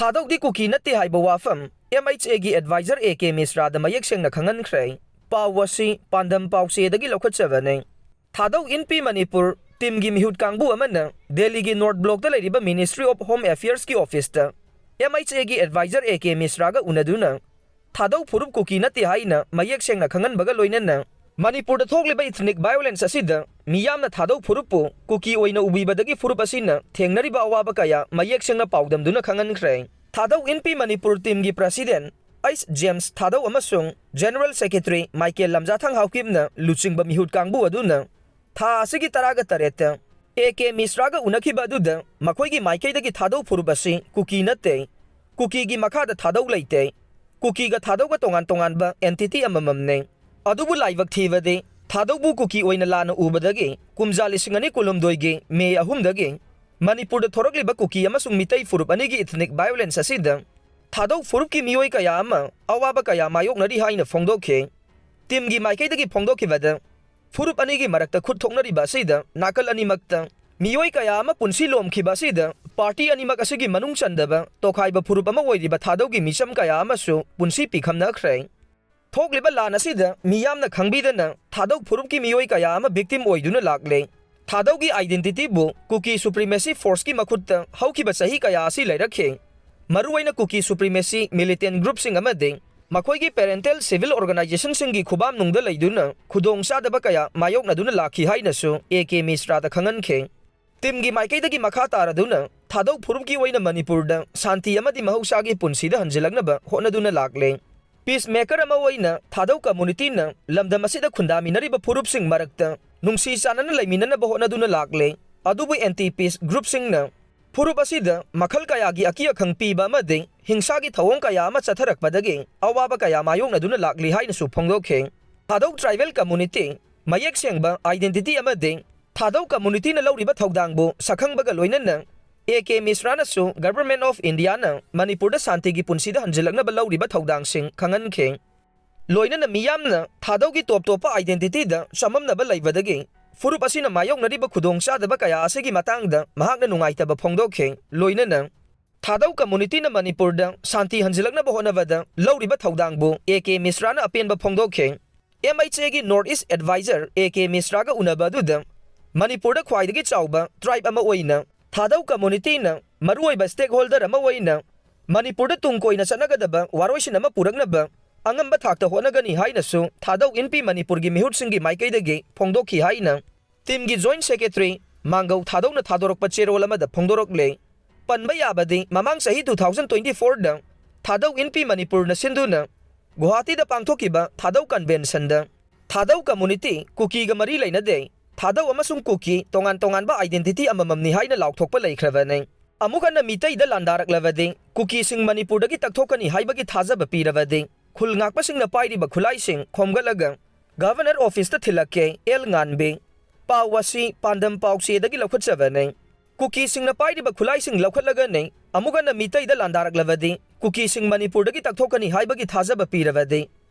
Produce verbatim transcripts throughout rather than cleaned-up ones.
ꯊꯥꯗꯧꯗꯤ ꯀꯨꯀꯤ ꯅꯠꯇꯦ ꯍꯥꯏꯕ ꯋꯥꯐꯝ ꯑꯦꯝ ꯑꯩꯆ ꯑꯦꯒꯤ ꯑꯦꯗꯚꯥꯏꯖꯔ ꯑꯦ ꯀꯦ ꯃꯤꯁ꯭ꯔꯥꯗ ꯃꯌꯦꯛ ꯁꯦꯡꯅ ꯈꯪꯍꯟꯈ꯭ꯔꯦ꯫ ꯄꯥꯎ ꯑꯁꯤ ꯄꯥꯟꯗꯝ ꯄꯥꯎꯆꯦꯗꯒꯤ ꯂꯧꯈꯠꯆꯕꯅꯤ꯫ ꯊꯥꯗꯧ ꯏꯟ ꯄꯤ ꯃꯅꯤꯄꯨꯔ ꯇꯤꯝꯒꯤ ꯃꯤꯍꯨꯠ ꯀꯥꯡꯕꯨ ꯑꯃꯅ ꯗꯦꯜꯂꯤꯒꯤ ꯅꯣꯔꯠ ꯕ꯭ꯂꯣꯛꯇ ꯂꯩꯔꯤꯕ ꯃꯤꯅꯤꯁꯇ꯭ꯔꯤ ꯑꯣꯐ ꯍꯣꯝ ꯑꯦꯐꯤꯌꯔꯁꯀꯤ ꯑꯣꯐꯤꯁꯇ ꯑꯦꯝ ꯑꯩꯆ ꯑꯦꯒꯤ ꯑꯦꯗꯚꯥꯏꯖꯔ ꯑꯦ ꯀꯦ ꯃꯤꯁ꯭ꯔꯥꯒ ꯎꯅꯗꯨꯅ ꯊꯥꯗꯧ ꯐꯨꯔꯨꯞ ꯀꯨꯀꯤ ꯅꯠꯇꯦ ꯍꯥꯏꯅ ꯃꯌꯦꯛ ꯁꯦꯡꯅ ꯈꯪꯍꯟꯕꯒ ꯂꯣꯏꯅꯅ ꯃꯅꯤꯄꯨꯔꯗ ꯊꯣꯛꯂꯤꯕ ꯏꯊꯅꯤꯛ ꯚꯥꯏꯑꯣꯂꯦꯟꯁ ꯑꯁꯤꯗ ꯃꯤꯌꯥꯝꯅ ꯊꯥꯗꯧ ꯐꯨꯔꯨꯞꯄꯨ ꯀꯨꯀꯤ ꯑꯣꯏꯅ ꯎꯕꯤꯕꯗꯒꯤ ꯐꯨꯔꯨꯞ ꯑꯁꯤꯅ ꯊꯦꯡꯅꯔꯤꯕ ꯑꯋꯥꯕ ꯀꯌꯥ ꯃꯌꯦꯛ ꯁꯦꯡꯅ ꯄꯥꯎꯗꯝꯗꯨꯅ ꯈꯪꯍꯟꯈ꯭ꯔꯦ꯫ ꯊꯥꯗꯧ ꯏꯟ ꯄꯤ ꯃꯅꯤꯄꯨꯔ ꯇꯤꯝꯒꯤ ꯄ꯭ꯔꯁꯤꯗꯦꯟ ꯑꯩꯆ ꯖꯦꯝꯁ ꯊꯥꯗꯧ ꯑꯃꯁꯨꯡ ꯖꯦꯅꯔꯦꯜ ꯁꯦꯀ꯭ꯔꯦꯇꯔꯤ ꯃꯥꯏꯀꯦꯜ ꯂꯝꯖꯥꯊꯥꯡ ꯍꯥꯎꯀꯤꯞꯅ ꯂꯨꯆꯤꯡꯕ ꯃꯤꯍꯨꯠ ꯀꯥꯡꯕꯨ ꯑꯗꯨꯅ ꯊꯥ ꯑꯁꯤꯒꯤ ꯇꯔꯥꯒ ꯇꯔꯦꯠꯇ ꯑꯦ ꯀꯦ ꯃꯤꯁ꯭ꯔꯥꯒ ꯎꯅꯈꯤꯕ ꯑꯗꯨꯗ ꯃꯈꯣꯏꯒꯤ ꯃꯥꯏꯀꯩꯗꯒꯤ ꯊꯥꯗꯧ ꯐꯨꯔꯨꯞ ꯑꯁꯤ ꯀꯨꯀꯤ ꯅꯠꯇꯦ, ꯀꯨꯀꯤꯒꯤ ꯃꯈꯥꯗ ꯊꯥꯗꯧ ꯂꯩꯇꯦ, ꯀꯨꯀꯤꯒ ꯊꯥꯗꯧꯒ ꯇꯣꯉꯥꯟ ꯇꯣꯉꯥꯟꯕ ꯑꯦꯟꯇꯤꯇꯤ ꯑꯃꯃꯝꯅꯤ꯫ ꯑꯗꯨꯕꯨ ꯂꯥꯏꯕꯛ ꯊꯤꯕꯗꯤ ꯊꯥꯗꯧꯕꯨ ꯀꯨꯀꯤ ꯑꯣꯏꯅ ꯂꯥꯟꯅ ꯎꯕꯗꯒꯤ ꯀꯨꯝꯖꯥ ꯂꯤꯁꯤꯡ ꯑꯅꯤ ꯀꯨꯟꯍꯨꯝꯗꯣꯏꯒꯤ ꯃꯦ ꯑꯍꯨꯝꯗꯒꯤ ꯃꯅꯤꯄꯨꯔꯗ ꯊꯣꯔꯛꯂꯤꯕ ꯀꯨꯀꯤ ꯑꯃꯁꯨꯡ ꯃꯤꯇꯩ ꯐꯨꯔꯨꯞ ꯑꯅꯤꯒꯤ ꯏꯊꯅꯤꯛ ꯚꯥꯏꯑꯣꯂꯦꯟꯁ ꯑꯁꯤꯗ ꯊꯥꯗꯧ ꯐꯨꯔꯨꯞꯀꯤ ꯃꯤꯑꯣꯏ ꯀꯌꯥ ꯑꯃ ꯑꯋꯥꯕ ꯀꯌꯥ ꯃꯥꯌꯣꯛꯅꯔꯤ ꯍꯥꯏꯅ ꯐꯣꯡꯗꯣꯛꯈꯤ꯫ ꯇꯤꯝꯒꯤ ꯃꯥꯏꯀꯩꯗꯒꯤ ꯐꯣꯡꯗꯣꯛꯈꯤꯕꯗ ꯐꯨꯔꯨꯞ ꯑꯅꯤꯒꯤ ꯃꯔꯛꯇ ꯈꯨꯠ ꯊꯣꯛꯅꯔꯤꯕ ꯑꯁꯤꯗ ꯅꯥꯀꯜ ꯑꯅꯤꯃꯛꯇ ꯃꯤꯑꯣꯏ ꯀꯌꯥ ꯑꯃ ꯄꯨꯟꯁꯤ ꯂꯣꯝꯈꯤꯕ ꯑꯁꯤꯗ ꯄꯥꯔꯇꯤ ꯑꯅꯤꯃꯛ ꯑꯁꯤꯒꯤ ꯃꯅꯨꯡ ꯆꯟꯗꯕ ꯇꯣꯈꯥꯏꯕ ꯐꯨꯔꯨꯞ ꯑꯃ ꯑꯣꯏꯔꯤꯕ ꯊꯥꯗꯧꯒꯤ ꯃꯤꯆꯝ ꯀꯌꯥ ꯑꯃꯁꯨ ꯄꯨꯟꯁꯤ ꯄꯤꯈꯝꯅꯈ꯭ꯔꯦ꯫ ꯊꯣꯛꯂꯤꯕ ꯂꯥꯟ ꯑꯁꯤꯗ ꯃꯤꯌꯥꯝꯅ ꯈꯪꯕꯤꯗꯅ ꯊꯥꯗꯧ ꯐꯨꯔꯨꯞꯀꯤ ꯃꯤꯑꯣꯏ ꯀꯌꯥ ꯑꯃ ꯚꯤꯛꯇꯤꯝ ꯑꯣꯏꯗꯨꯅ ꯂꯥꯛꯂꯦ꯫ ꯊꯥꯗꯧꯒꯤ ꯑꯥꯏꯗꯦꯟꯇꯤꯇꯤꯕꯨ ꯀꯨꯀꯤ ꯁꯨꯄ꯭ꯔꯤꯃꯦꯁꯤ ꯐꯣꯔꯁꯀꯤ ꯃꯈꯨꯠꯇ ꯍꯧꯈꯤꯕ ꯆꯍꯤ ꯀꯌꯥ ꯑꯁꯤ ꯂꯩꯔꯛꯈꯤ꯫ ꯃꯔꯨꯑꯣꯏꯅ ꯀꯨꯀꯤ ꯁꯨꯄ꯭ꯔꯤꯃꯦꯁꯤ ꯃꯤꯂꯤꯇꯦꯟ ꯒ꯭ꯔꯨꯞꯁꯤꯡ ꯑꯃꯗꯤ ꯃꯈꯣꯏꯒꯤ ꯄꯦꯔꯦꯟꯇꯦꯜ ꯁꯤꯚꯤꯜ ꯑꯣꯔꯒꯅꯥꯏꯖꯦꯁꯟꯁꯤꯡꯒꯤ ꯈꯨꯕꯥꯝꯅꯨꯡꯗ ꯂꯩꯗꯨꯅ ꯈꯨꯗꯣꯡꯆꯥꯗꯕ ꯀꯌꯥ ꯃꯥꯌꯣꯛꯅꯗꯨꯅ ꯂꯥꯛꯈꯤ ꯍꯥꯏꯅꯁꯨ ꯑꯦ ꯀꯦ ꯃꯤꯁ꯭ꯔꯥꯗ ꯈꯪꯍꯟꯈꯤ꯫ ꯇꯤꯝꯒꯤ ꯃꯥꯏꯀꯩꯗꯒꯤ ꯃꯈꯥ ꯇꯥꯔꯗꯨꯅ ꯊꯥꯗꯧ ꯐꯨꯔꯨꯞꯀꯤ ꯑꯣꯏꯅ ꯃꯅꯤꯄꯨꯔꯗ ꯁꯥꯟꯇꯤ ꯑꯃꯗꯤ ꯃꯍꯧꯁꯥꯒꯤ ꯄꯨꯟꯁꯤꯗ ꯍꯟꯖꯤꯜꯂꯛꯅꯕ ꯍꯣꯠꯅꯗꯨꯅ ꯂꯥꯛꯂꯦ꯫ ꯄꯤꯁ ꯃꯦꯀꯔ ꯑꯃ ꯑꯣꯏꯅ ꯊꯥꯗꯧ ꯀꯝꯃꯨꯅꯤꯇꯤꯅ ꯂꯝꯗꯝ ꯑꯁꯤꯗ ꯈꯨꯟꯗꯥꯃꯤꯟꯅꯔꯤꯕ ꯐꯨꯔꯨꯞꯁꯤꯡ ꯃꯔꯛꯇ ꯅꯨꯡꯁꯤ ꯆꯥꯟꯅꯅ ꯂꯩꯃꯤꯟꯅꯅꯕ ꯍꯣꯠꯅꯗꯨꯅ ꯂꯥꯛꯂꯦ꯫ ꯑꯗꯨꯕꯨ ꯑꯦꯟꯇꯤ ꯄꯤꯁ ꯒ꯭ꯔꯨꯞꯁꯤꯡꯅ ꯐꯨꯔꯨꯞ ꯑꯁꯤꯗ ꯃꯈꯜ ꯀꯌꯥꯒꯤ ꯑꯀꯤ ꯑꯈꯪ ꯄꯤꯕ ꯑꯃꯗꯤ ꯍꯤꯡꯁꯥꯒꯤ ꯊꯧꯑꯣꯡ ꯀꯌꯥ ꯑꯃ ꯆꯠꯊꯔꯛꯄꯗꯒꯤ ꯑꯋꯥꯕ ꯀꯌꯥ ꯃꯥꯌꯣꯛꯅꯗꯨꯅ ꯂꯥꯛꯂꯤ ꯍꯥꯏꯅꯁꯨ ꯐꯣꯡꯗꯣꯛꯈꯤ꯫ ꯊꯥꯗꯧ ꯇ꯭ꯔꯥꯏꯕꯦꯜ ꯀꯝꯃꯨꯅꯤꯇꯤ ꯃꯌꯦꯛ ꯁꯦꯡꯕ ꯑꯥꯏꯗꯦꯟꯇꯤꯇꯤ ꯑꯃꯗꯤ ꯊꯥꯗꯧ ꯀꯝꯃꯨꯅꯤꯇꯤꯅ ꯂꯧꯔꯤꯕ ꯊꯧꯗꯥꯡꯕꯨ ꯁꯛꯈꯪꯕꯒ ꯂꯣꯏꯅꯅ ꯑꯦ ꯀꯦ ꯃꯤꯁ꯭ꯔꯥꯅꯁꯨ ꯒꯚꯔꯟꯃꯦꯟꯠ ꯑꯣꯐ ꯏꯟꯗꯤꯌꯥꯅ ꯃꯅꯤꯄꯨꯔꯗ ꯁꯥꯟꯇꯤꯒꯤ ꯄꯨꯟꯁꯤꯗ ꯍꯟꯖꯤꯜꯂꯛꯅꯕ ꯂꯧꯔꯤꯕ ꯊꯧꯗꯥꯡꯁꯤꯡ ꯈꯪꯍꯟꯈꯤ꯫ ꯂꯣꯏꯅꯅ ꯃꯤꯌꯥꯝꯅ ꯊꯥꯗꯧꯒꯤ ꯇꯣꯞ ꯇꯣꯞꯄ ꯑꯥꯏꯗꯦꯟꯇꯤꯇꯤꯗ ꯆꯃꯝꯅꯕ ꯂꯩꯕꯗꯒꯤ ꯐꯨꯔꯨꯞ ꯑꯁꯤꯅ ꯃꯥꯌꯣꯛꯅꯔꯤꯕ ꯈꯨꯗꯣꯡꯆꯥꯗꯕ ꯀꯌꯥ ꯑꯁꯤꯒꯤ ꯃꯇꯥꯡꯗ ꯃꯍꯥꯛꯅ ꯅꯨꯡꯉꯥꯏꯇꯕ ꯐꯣꯡꯗꯣꯛꯈꯤ꯫ ꯂꯣꯏꯅꯅ ꯊꯥꯗꯧ community ꯅ ꯃꯅꯤꯄꯨꯔꯗ ꯁꯥꯟꯇꯤ ꯍꯟꯖꯤꯜꯂꯛꯅꯕ ꯍꯣꯠꯅꯕꯗ ꯂꯧꯔꯤꯕ ꯊꯧꯗꯥꯡꯕꯨ ꯑꯦ ꯀꯦ ꯃꯤꯁ꯭ꯔꯥꯅ ꯑꯄꯦꯟꯕ ꯐꯣꯡꯗꯣꯛꯈꯤ꯫ ꯑꯦꯝ ꯑꯩꯆ ꯑꯦꯒꯤ North East Advisor A K ꯃꯤꯁ꯭ꯔꯥꯒ ꯎꯅꯕ ꯑꯗꯨꯗ ꯃꯅꯤꯄꯨꯔꯗ ꯈ꯭ꯋꯥꯏꯗꯒꯤ ꯆꯥꯎꯕ tribe ꯑꯃ ꯑꯣꯏꯅ ꯊꯥꯗꯧ community ꯅ ꯃꯔꯨꯑꯣꯏꯕ stakeholder ꯑꯃ ꯑꯣꯏꯅ ꯃꯅꯤꯄꯨꯔꯗ ꯇꯨꯡ ꯀꯣꯏꯅ ꯆꯠꯅꯒꯗꯕ ꯋꯥꯔꯣꯏꯁꯤꯟ ꯑꯃ ꯄꯨꯔꯛꯅꯕ ꯑꯉꯝꯕ ꯊꯥꯛꯇ ꯍꯣꯠꯅꯒꯅꯤ ꯍꯥꯏꯅꯁꯨ ꯊꯥꯗꯧ ꯏꯟꯄꯤ ꯃꯅꯤꯄꯨꯔꯒꯤ ꯃꯤꯍꯨꯠꯁꯤꯡꯒꯤ ꯃꯥꯏꯀꯩꯗꯒꯤ ꯐꯣꯡꯗꯣꯛꯈꯤ ꯍꯥꯏꯅ team ꯒꯤ joint secretary ꯃꯥꯡꯒꯧ ꯊꯥꯗꯧꯅ ꯊꯥꯗꯣꯔꯛꯄ ꯆꯦꯔꯣꯜ ꯑꯃꯗ ꯐꯣꯡꯗꯣꯔꯛꯂꯦ꯫ ꯄꯟꯕ ꯌꯥꯕꯗꯤ, ꯃꯃꯥꯡ ꯆꯍꯤ two thousand twenty four ꯗ ꯊꯥꯗꯧ ꯏꯟꯄꯤ ꯃꯅꯤꯄꯨꯔꯅ ꯁꯤꯟꯗꯨꯅ ꯒꯨꯋꯥꯍꯥꯇꯤꯗ ꯄꯥꯡꯊꯣꯛꯈꯤꯕ ꯊꯥꯗꯧ convention ꯗ ꯊꯥꯗꯧ community ꯀꯨꯀꯤꯒ ꯃꯔꯤ ꯂꯩꯅꯗꯦ, ꯊꯥꯗꯧ ꯑꯃꯁꯨꯡ ꯀꯨꯀꯤ ꯇꯣꯉꯥꯟ ꯇꯣꯉꯥꯟꯕ identity ꯑꯃꯃꯝꯅꯤ ꯍꯥꯏꯅ ꯂꯥꯎꯊꯣꯛꯄ ꯂꯩꯈ꯭ꯔꯕꯅꯤ꯫ ꯑꯃꯨꯛ ꯍꯟꯅ ꯃꯤꯇꯩꯗ ꯂꯥꯟꯗꯥꯔꯛꯂꯕꯗꯤ ꯀꯨꯀꯤꯁꯤꯡ ꯃꯅꯤꯄꯨꯔꯗꯒꯤ ꯇꯛꯊꯣꯛꯀꯅꯤ ꯍꯥꯏꯕꯒꯤ ꯊꯥꯖꯕ ꯄꯤꯔꯕꯗꯤ ꯈꯨꯜ ꯉꯥꯛꯄꯁꯤꯡꯅ ꯄꯥꯏꯔꯤꯕ ꯈꯨꯠꯂꯥꯏꯁꯤꯡ ꯈꯣꯝꯒꯠꯂꯒ Governor Office ꯇ ꯊꯤꯜꯂꯛꯀꯦ, ꯑꯦꯜ ꯉꯥꯟꯕꯤ꯫ ꯄꯥꯎ ꯑꯁꯤ ꯄꯥꯟꯗꯝ ꯄꯥꯎꯆꯦꯗꯒꯤ ꯂꯧꯈꯠꯆꯕꯅꯤ꯫ ꯀꯨꯀꯤꯁꯤꯡꯅ ꯄꯥꯏꯔꯤꯕ ꯈꯨꯠꯂꯥꯏꯁꯤꯡ ꯂꯧꯈꯠꯂꯒꯅꯤ꯫ ꯑꯃꯨꯛ ꯍꯟꯅ ꯃꯤꯇꯩꯗ ꯂꯥꯟꯗꯥꯔꯛꯂꯕꯗꯤ ꯀꯨꯀꯤꯁꯤꯡ ꯃꯅꯤꯄꯨꯔꯗꯒꯤ ꯇꯛꯊꯣꯛꯀꯅꯤ ꯍꯥꯏꯕꯒꯤ ꯊꯥꯖꯕ ꯄꯤꯔꯕꯗꯤ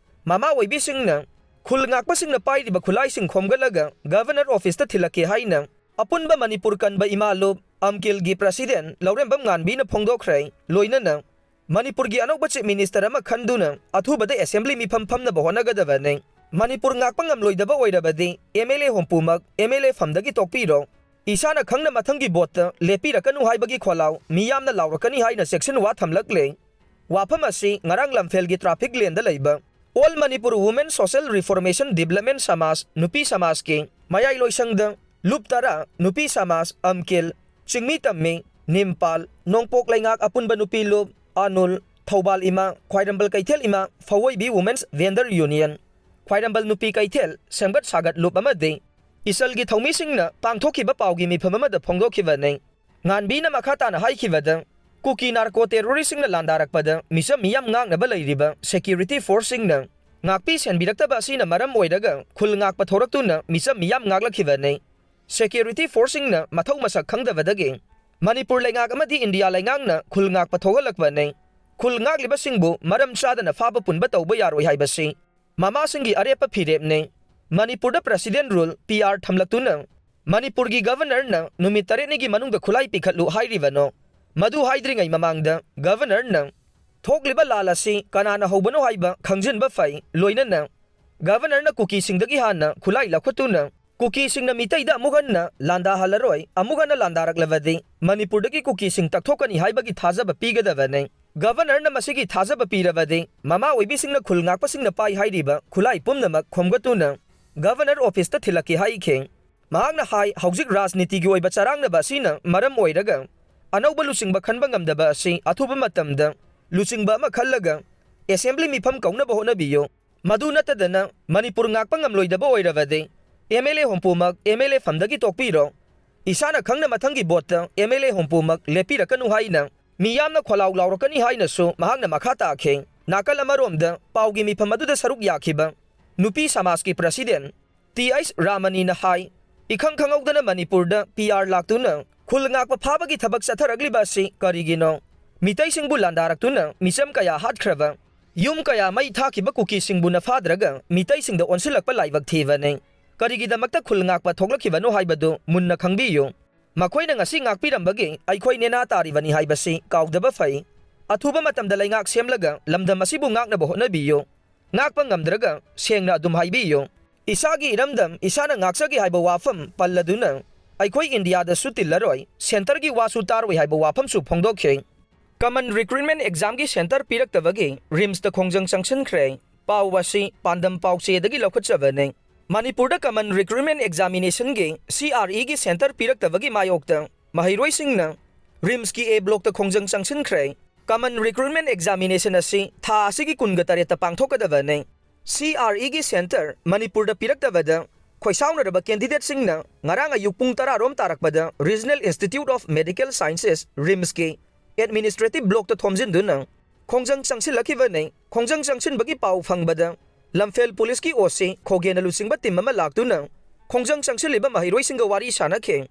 ꯃꯃꯥ ꯑꯣꯏꯕꯤꯁꯤꯡꯅ ꯈꯨꯜ ꯉꯥꯛꯄꯁꯤꯡꯅ ꯄꯥꯏꯔꯤꯕ ꯈꯨꯠꯂꯥꯏꯁꯤꯡ ꯈꯣꯝꯒꯠꯂꯒ Governor Office ꯇ ꯊꯤꯜꯂꯛꯀꯦ ꯍꯥꯏꯅ ꯑꯄꯨꯟꯕ ꯃꯅꯤꯄꯨꯔ ꯀꯟꯕ ꯏꯃꯥ ꯂꯨꯞ ꯑꯝꯀꯤꯜꯒꯤ President ꯂꯧꯔꯦꯝꯕꯝ ꯉꯥꯟꯕꯤꯅ ꯐꯣꯡꯗꯣꯛꯈ꯭ꯔꯦ꯫ ꯂꯣꯏꯅꯅ ꯃꯅꯤꯄꯨꯔꯒꯤ ꯑꯅꯧꯕ Chief Minister ꯑꯃ ꯈꯟꯗꯨꯅ ꯑꯊꯨꯕꯗ Assembly ꯃꯤꯐꯝ ꯐꯝꯅꯕ ꯍꯣꯠꯅꯒꯗꯕꯅꯤ꯫ ꯃꯅꯤꯄꯨꯔ ꯉꯥꯛꯄ ꯉꯝꯂꯣꯏꯗꯕ ꯑꯣꯏꯔꯕꯗꯤ M L A ꯍꯨꯝꯐꯨꯃꯛ M L A ꯐꯝꯗꯒꯤ ꯇꯣꯛꯄꯤꯔꯣ꯫ ꯏꯁꯥꯅ ꯈꯪꯅ ꯃꯊꯪꯒꯤ vote ꯇ ꯂꯦꯞꯄꯤꯔꯛꯀꯅꯨ ꯍꯥꯏꯕꯒꯤ ꯈꯣꯜꯂꯥꯎ ꯃꯤꯌꯥꯝꯅ ꯂꯥꯎꯔꯛꯀꯅꯤ ꯍꯥꯏꯅ ꯆꯦꯛꯁꯤꯟꯋꯥ ꯊꯝꯂꯛꯂꯦ꯫ ꯋꯥꯐꯝ ꯑꯁꯤ ꯉꯔꯥꯡ ꯂꯝꯐꯦꯜꯒꯤ traffic lane ꯗ ꯂꯩꯕ All Manipur Women Social Reformation Development ꯁꯃꯥꯖ ꯅꯨꯄꯤ ꯁꯃꯥꯖꯀꯤ ꯃꯌꯥꯏ ꯂꯣꯏꯁꯪꯗ ꯂꯨꯞ ꯇꯔꯥ ꯅꯨꯄꯤ ꯁꯃꯥꯖ ꯑꯝꯀꯤꯜ, ꯆꯤꯡꯃꯤ ꯇꯝꯃꯤ, ꯅꯤꯝꯄꯥꯜ, ꯅꯣꯡꯄꯣꯛ ꯂꯩꯉꯥꯛ ꯑꯄꯨꯟꯕ ꯅꯨꯄꯤ ꯂꯨꯞ, ꯑꯥꯅꯨꯜ, ꯊꯧꯕꯥꯜ ꯏꯃꯥ, ꯈ꯭ꯋꯥꯏꯔꯝꯕꯜ ꯀꯩꯊꯦꯜ ꯏꯃꯥ, ꯐꯧꯑꯣꯏꯕꯤ Women's Vendor Union, ꯈ꯭ꯋꯥꯏꯔꯝꯕꯜ ꯅꯨꯄꯤ ꯀꯩꯊꯦꯜ, ꯁꯦꯝꯒꯠ ꯁꯥꯒꯠ ꯂꯨꯞ ꯑꯃꯗꯤ ꯏꯆꯜꯒꯤ ꯊꯧꯃꯤꯁꯤꯡꯅ ꯄꯥꯡꯊꯣꯛꯈꯤꯕ ꯄꯥꯎꯒꯤ ꯃꯤꯐꯝ ꯑꯃꯗ ꯐꯣꯡꯗꯣꯛꯈꯤꯕꯅꯤ꯫ ꯉꯥꯟꯕꯤꯅ ꯃꯈꯥ ꯇꯥꯅ ꯍꯥꯏꯈꯤꯕꯗ, ꯀꯨꯀꯤ narco terrorist ꯁꯤꯡꯅ ꯂꯥꯟꯗꯥꯔꯛꯄꯗ ꯃꯤꯆꯝ ꯃꯤꯌꯥꯝ ꯉꯥꯛꯅꯕ ꯂꯩꯔꯤꯕ security force ꯁꯤꯡꯅ ꯉꯥꯛꯄꯤ ꯁꯦꯟꯕꯤꯔꯛꯇꯕ ꯑꯁꯤꯅ ꯃꯔꯝ ꯑꯣꯏꯔꯒ ꯈꯨꯜ ꯉꯥꯛꯄ ꯊꯣꯔꯛꯇꯨꯅ ꯃꯤꯆꯝ ꯃꯤꯌꯥꯝ ꯉꯥꯛꯂꯛꯈꯤꯕꯅꯤ꯫ Security force ꯁꯤꯡꯅ ꯃꯊꯧ ꯃꯁꯛ ꯈꯪꯗꯕꯗꯒꯤ ꯃꯅꯤꯄꯨꯔ ꯂꯩꯉꯥꯛ ꯑꯃꯗꯤ ꯏꯟꯗꯤꯌꯥ ꯂꯩꯉꯥꯛꯅ ꯈꯨꯜ ꯉꯥꯛꯄ ꯊꯣꯛꯍꯜꯂꯛꯄꯅꯤ꯫ ꯈꯨꯜ ꯉꯥꯛꯂꯤꯕꯁꯤꯡꯕꯨ ꯃꯔꯝ ꯆꯥꯗꯅ ꯐꯥꯕ ꯄꯨꯟꯕ ꯇꯧꯕ ꯌꯥꯔꯣꯏ ꯍꯥꯏꯕꯁꯤ ꯃꯃꯥꯁꯤꯡꯒꯤ ꯑꯔꯦꯞꯄ ꯐꯤꯔꯦꯞꯅꯤ꯫ ꯃꯅꯤꯄꯨꯔꯗ President Rule, P R, ꯊꯝꯂꯛꯇꯨꯅ ꯃꯅꯤꯄꯨꯔꯒꯤ Governor ꯅ ꯅꯨꯃꯤꯠ ꯇꯔꯦꯠꯅꯤꯒꯤ ꯃꯅꯨꯡꯗ ꯈꯨꯠꯂꯥꯏ ꯄꯤꯈꯠꯂꯨ ꯍꯥꯏꯔꯤꯕꯅꯣ? ꯃꯗꯨ ꯍꯥꯏꯗ꯭ꯔꯤꯉꯩ ꯃꯃꯥꯡꯗ Governorꯅ ꯊꯣꯛꯂꯤꯕ ꯂꯥꯜ ꯑꯁꯤ ꯀꯅꯥꯅ ꯍꯧꯕꯅꯣ ꯍꯥꯏꯕ ꯈꯪꯖꯤꯟꯕ ꯐꯩ, ꯂꯣꯏꯅꯅ Governorꯅ ꯀꯨꯀꯤꯁꯤꯡꯗꯒꯤ ꯍꯥꯟꯅ ꯈꯨꯠꯂꯥꯏ ꯂꯧꯈꯠꯇꯨꯅ ꯀꯨꯀꯤꯁꯤꯡꯅ ꯃꯤꯇꯩꯗ ꯑꯃꯨꯛ ꯍꯟꯅ ꯂꯥꯟꯗꯥꯍꯜꯂꯔꯣꯏ, ꯑꯃꯨꯛ ꯍꯟꯅ ꯂꯥꯟꯗꯥꯔꯛꯂꯕꯗꯤ ꯃꯅꯤꯄꯨꯔꯗꯒꯤ ꯀꯨꯀꯤꯁꯤꯡ ꯇꯛꯊꯣꯛꯀꯅꯤ ꯍꯥꯏꯕꯒꯤ ꯊꯥꯖꯕ ꯄꯤꯒꯗꯕꯅꯤ꯫ Governorꯅ ꯃꯁꯤꯒꯤ ꯊꯥꯖꯕ ꯄꯤꯔꯕꯗꯤ ꯃꯃꯥ ꯑꯣꯏꯕꯤꯁꯤꯡꯅ ꯈꯨꯜ ꯉꯥꯛꯄꯁꯤꯡꯅ ꯄꯥꯏ ꯍꯥꯏꯔꯤꯕ ꯈꯨꯠꯂꯥꯏ ꯄꯨꯝꯅꯃꯛ ꯈꯣꯝꯒꯠꯇꯨꯅ Governor officeꯇ ꯊꯤꯜꯂꯛꯀꯦ ꯍꯥꯏꯈꯤ꯫ ꯃꯍꯥꯛꯅ ꯍꯥꯏ, ꯍꯧꯖꯤꯛ ꯔꯥꯖꯅꯤꯇꯤꯒꯤ ꯑꯣꯏꯕ ꯆꯔꯥꯡꯅꯕ ꯑꯁꯤꯅ ꯃꯔꯝ ꯑꯣꯏꯔꯒ ꯑꯅꯧꯕ ꯂꯨꯆꯤꯡꯕ ꯈꯟꯕ ꯉꯝꯗꯕ ꯑꯁꯤ ꯑꯊꯨꯕ ꯃꯇꯝꯗ ꯂꯨꯆꯤꯡꯕ ꯑꯃ ꯈꯜꯂꯒ Assembly ꯃꯤꯐꯝ ꯀꯧꯅꯕ ꯍꯣꯠꯅꯕꯤꯌꯨ꯫ ꯃꯗꯨ ꯅꯠꯇꯗꯅ ꯃꯅꯤꯄꯨꯔ ꯉꯥꯛꯄ ꯉꯝꯂꯣꯏꯗꯕ ꯑꯣꯏꯔꯕꯗꯤ MLA ꯍꯨꯝꯐꯨꯃꯛ MLA ꯐꯝꯗꯒꯤ ꯇꯣꯛꯄꯤꯔꯣ꯫ ꯏꯁꯥꯅ ꯈꯪꯅ ꯃꯊꯪꯒꯤ voteꯇ MLA ꯍꯨꯝꯐꯨꯃꯛ ꯂꯦꯞꯄꯤꯔꯛꯀꯅꯨ ꯍꯥꯏꯅ ꯃꯤꯌꯥꯝꯅ ꯈꯣꯜꯂꯥꯎ ꯂꯥꯎꯔꯛꯀꯅꯤ ꯍꯥꯏꯅꯁꯨ ꯃꯍꯥꯛꯅ ꯃꯈꯥ ꯇꯥꯈꯤ꯫ ꯅꯥꯀꯜ ꯑꯃꯔꯣꯝꯗ ꯄꯥꯎꯒꯤ ꯃꯤꯐꯝ ꯑꯗꯨꯗ ꯁꯔꯨꯛ ꯌꯥꯈꯤꯕ ꯅꯨꯄꯤ ꯁꯃꯥꯖꯀꯤ President ꯇꯤ ꯑꯩꯆ ꯔꯥꯃꯅꯤꯅ ꯍꯥꯏ, ꯏꯈꯪ ꯈꯪꯍꯧꯗꯅ ꯃꯅꯤꯄꯨꯔꯗ PR ꯂꯥꯛꯇꯨꯅ ꯈꯨꯜ ꯉꯥꯛꯄ ꯐꯥꯕꯒꯤ ꯊꯕꯛ ꯆꯠꯊꯔꯛꯂꯤꯕ ꯑꯁꯤ ꯀꯔꯤꯒꯤꯅꯣ? ꯃꯤꯇꯩꯁꯤꯡꯕꯨ ꯂꯥꯟꯗꯥꯔꯛꯇꯨꯅ ꯃꯤꯆꯝ ꯀꯌꯥ ꯍꯥꯠꯈ꯭ꯔꯕ, ꯌꯨꯝ ꯀꯌꯥ ꯃꯩ ꯊꯥꯈꯤꯕ ꯀꯨꯀꯤꯁꯤꯡꯕꯨ ꯅꯐꯥꯗ꯭ꯔꯒ ꯃꯤꯇꯩꯁꯤꯡꯗ ꯑꯣꯟꯁꯤꯜꯂꯛꯄ ꯂꯥꯏꯕꯛ ꯊꯤꯕꯅꯤ꯫ ꯀꯔꯤꯒꯤꯗꯃꯛꯇ ꯈꯨꯜ ꯉꯥꯛꯄ ꯊꯣꯛꯂꯛꯈꯤꯕꯅꯣ ꯍꯥꯏꯕꯗꯨ ꯃꯨꯟꯅ ꯈꯪꯕꯤꯌꯨ꯫ ꯃꯈꯣꯏꯅ ꯉꯁꯤ ꯉꯥꯛꯄꯤꯔꯝꯕꯒꯤ ꯑꯩꯈꯣꯏ ꯅꯦꯅꯥ ꯇꯥꯔꯤꯕꯅꯤ ꯍꯥꯏꯕꯁꯤ ꯀꯥꯎꯗꯕ ꯐꯩ꯫ ꯑꯊꯨꯕ ꯃꯇꯝꯗ ꯂꯩꯉꯥꯛ ꯁꯦꯝꯂꯒ ꯂꯝꯗꯝ ꯑꯁꯤꯕꯨ ꯉꯥꯛꯅꯕ ꯍꯣꯠꯅꯕꯤꯌꯨ꯫ ꯉꯥꯛꯄ ꯉꯝꯗ꯭ꯔꯒ ꯁꯦꯡꯅ ꯑꯗꯨꯝ ꯍꯥꯏꯕꯤꯌꯨ꯫ ꯏꯁꯥꯒꯤ ꯏꯔꯝꯗꯝ ꯏꯁꯥꯅ ꯉꯥꯛꯆꯒꯦ ꯍꯥꯏꯕ ꯋꯥꯐꯝ ꯄꯜꯂꯗꯨꯅ ꯑꯩꯈꯣꯏ ꯏꯟꯗꯤꯌꯥꯗꯁꯨ ꯇꯤꯜꯂꯔꯣꯏ, centreꯒꯤ ꯋꯥꯁꯨ ꯇꯥꯔꯣꯏ ꯍꯥꯏꯕ ꯋꯥꯐꯝꯁꯨ ꯐꯣꯡꯗꯣꯛꯈꯤ꯫ Common Recruitment Examꯒꯤ centre ꯄꯤꯔꯛꯇꯕꯒꯤ RIMSꯇ ꯈꯣꯡꯖꯪ ꯆꯪꯁꯤꯟꯈ꯭ꯔꯦ꯫ ꯄꯥꯎ ꯑꯁꯤ ꯄꯥꯟꯗꯝ ꯄꯥꯎꯆꯦꯗꯒꯤ ꯂꯧꯈꯠꯆꯕꯅꯤ꯫ ꯃꯅꯤꯄꯨꯔꯗ Common Recruitment Examinationꯒꯤ, CREꯒꯤ centre ꯄꯤꯔꯛꯇꯕꯒꯤ ꯃꯥꯌꯣꯛꯇ ꯃꯍꯩꯔꯣꯏꯁꯤꯡꯅ RIMSꯀꯤ A blockꯇ ꯈꯣꯡꯖꯪ ꯆꯪꯁꯤꯟꯈ꯭ꯔꯦ꯫ Common Recruitment Examination ꯑꯁꯤ ꯊꯥ ꯑꯁꯤꯒꯤ ꯀꯨꯟꯒ ꯇꯔꯦꯠꯇ ꯄꯥꯡꯊꯣꯛꯀꯗꯕꯅꯤ꯫ CREꯒꯤ centre ꯃꯅꯤꯄꯨꯔꯗ ꯄꯤꯔꯛꯇꯕꯗ ꯈꯣꯏꯁꯥꯎꯅꯔꯕ candidateꯁꯤꯡꯅ ꯉꯔꯥꯡ ꯑꯌꯨꯛ ꯄꯨꯡ ꯇꯔꯥ ꯔꯣꯝ ꯇꯥꯔꯛꯄꯗ Regional Institute of Medical Sciences, RIMSꯀꯤ administrative blockꯇ ꯊꯣꯝꯖꯤꯟꯗꯨꯅ ꯈꯣꯡꯖꯪ ꯆꯪꯁꯤꯜꯂꯛꯈꯤꯕꯅꯤ꯫ ꯈꯣꯡꯖꯪ ꯆꯪꯁꯤꯟꯕꯒꯤ ꯄꯥꯎ ꯐꯪꯕꯗ ꯂꯝꯐꯦꯜ policeꯀꯤ OC ꯈꯣꯒꯦꯟꯅ ꯂꯨꯆꯤꯡꯕ team ꯑꯃ ꯂꯥꯛꯇꯨꯅ ꯈꯣꯡꯖꯪ ꯆꯪꯁꯤꯜꯂꯤꯕ ꯃꯍꯩꯔꯣꯏꯁꯤꯡꯒ ꯋꯥꯔꯤ ꯁꯥꯅꯈꯤ꯫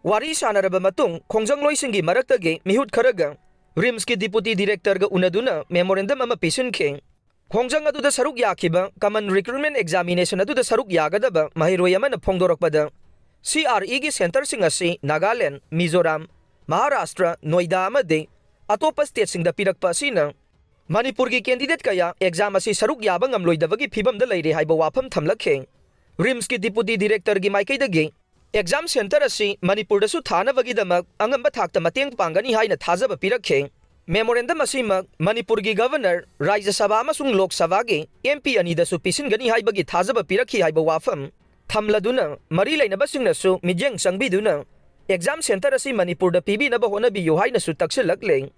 ꯋꯥꯔꯤ ꯁꯥꯅꯔꯕ ꯃꯇꯨꯡ ꯈꯣꯡꯖꯪꯂꯣꯏꯁꯤꯡꯒꯤ ꯃꯔꯛꯇꯒꯤ ꯃꯤꯍꯨꯠ ꯈꯔꯒ RIMSꯀꯤ deputy directorꯒ ꯎꯅꯗꯨꯅ memorandum ꯑꯃ ꯄꯤꯁꯤꯟꯈꯤ꯫ ꯈꯣꯡꯖꯪ ꯑꯗꯨꯗ ꯁꯔꯨꯛ ꯌꯥꯈꯤꯕ Common Recruitment Examination ꯑꯗꯨꯗ ꯁꯔꯨꯛ ꯌꯥꯒꯗꯕ ꯃꯍꯩꯔꯣꯏ ꯑꯃꯅ ꯐꯣꯡꯗꯣꯔꯛꯄꯗ, CREꯒꯤ centreꯁꯤꯡ ꯑꯁꯤ ꯅꯥꯒꯥꯂꯦꯟ, ꯃꯤꯖꯣꯔꯥꯝ, ꯃꯍꯥꯔꯥꯁꯇ꯭ꯔ, ꯅꯣꯏꯗꯥ ꯑꯃꯗꯤ ꯑꯇꯣꯞꯄ ꯁ꯭ꯇꯦꯠꯁꯤꯡꯗ ꯄꯤꯔꯛꯄ ꯑꯁꯤꯅ ꯃꯅꯤꯄꯨꯔꯒꯤ ꯀꯦꯟꯗꯤꯗꯦꯠ ꯀꯌꯥ ꯑꯦꯛꯖꯥꯝ ꯑꯁꯤ ꯁꯔꯨꯛ ꯌꯥꯕ ꯉꯝꯂꯣꯏꯗꯕꯒꯤ ꯐꯤꯕꯝꯗ ꯂꯩꯔꯦ ꯍꯥꯏꯕ ꯋꯥꯐꯝ ꯊꯝꯂꯛꯈꯤ꯫ ꯔꯤꯝꯁꯀꯤ ꯗꯤꯄꯨꯇꯤ ꯗꯤꯔꯦꯛꯇꯔꯒꯤ ꯃꯥꯏꯀꯩꯗꯒꯤ ꯑꯦꯛꯖꯥꯝ ꯁꯦꯟꯇꯔ ꯑꯁꯤ ꯃꯅꯤꯄꯨꯔꯗꯁꯨ ꯊꯥꯅꯕꯒꯤꯗꯃꯛ ꯑꯉꯝꯕ ꯊꯥꯛꯇ ꯃꯇꯦꯡ ꯄꯥꯡꯒꯅꯤ ꯍꯥꯏꯅ ꯊꯥꯖꯕ ꯄꯤꯔꯛꯈꯤ꯫ ꯃꯦꯃꯣꯔꯦꯟꯗꯝ ꯑꯁꯤꯃꯛ ꯃꯅꯤꯄꯨꯔꯒꯤ ꯒꯚꯔꯅꯔ, ꯔꯥꯖ꯭ꯌ ꯁꯚꯥ ꯑꯃꯁꯨꯡ ꯂꯣꯛ ꯁꯚꯥꯒꯤ ꯑꯦꯝ ꯄꯤ ꯑꯅꯤꯗꯁꯨ ꯄꯤꯁꯤꯟꯒꯅꯤ ꯍꯥꯏꯕꯒꯤ ꯊꯥꯖꯕ ꯄꯤꯔꯛꯈꯤ ꯍꯥꯏꯕ ꯋꯥꯐꯝ ꯊꯝꯂꯗꯨꯅ, ꯃꯔꯤ ꯂꯩꯅꯕꯁꯤꯡꯅꯁꯨ ꯃꯤꯠꯌꯦꯡ ꯆꯪꯕꯤꯗꯨꯅ ꯑꯦꯛꯖꯥꯝ ꯁꯦꯟꯇꯔ ꯑꯁꯤ ꯃꯅꯤꯄꯨꯔꯗ ꯄꯤꯕꯤꯅꯕ ꯍꯣꯠꯅꯕꯤꯌꯨ ꯍꯥꯏꯅꯁꯨ ꯇꯛꯁꯤꯜꯂꯛꯂꯦ꯫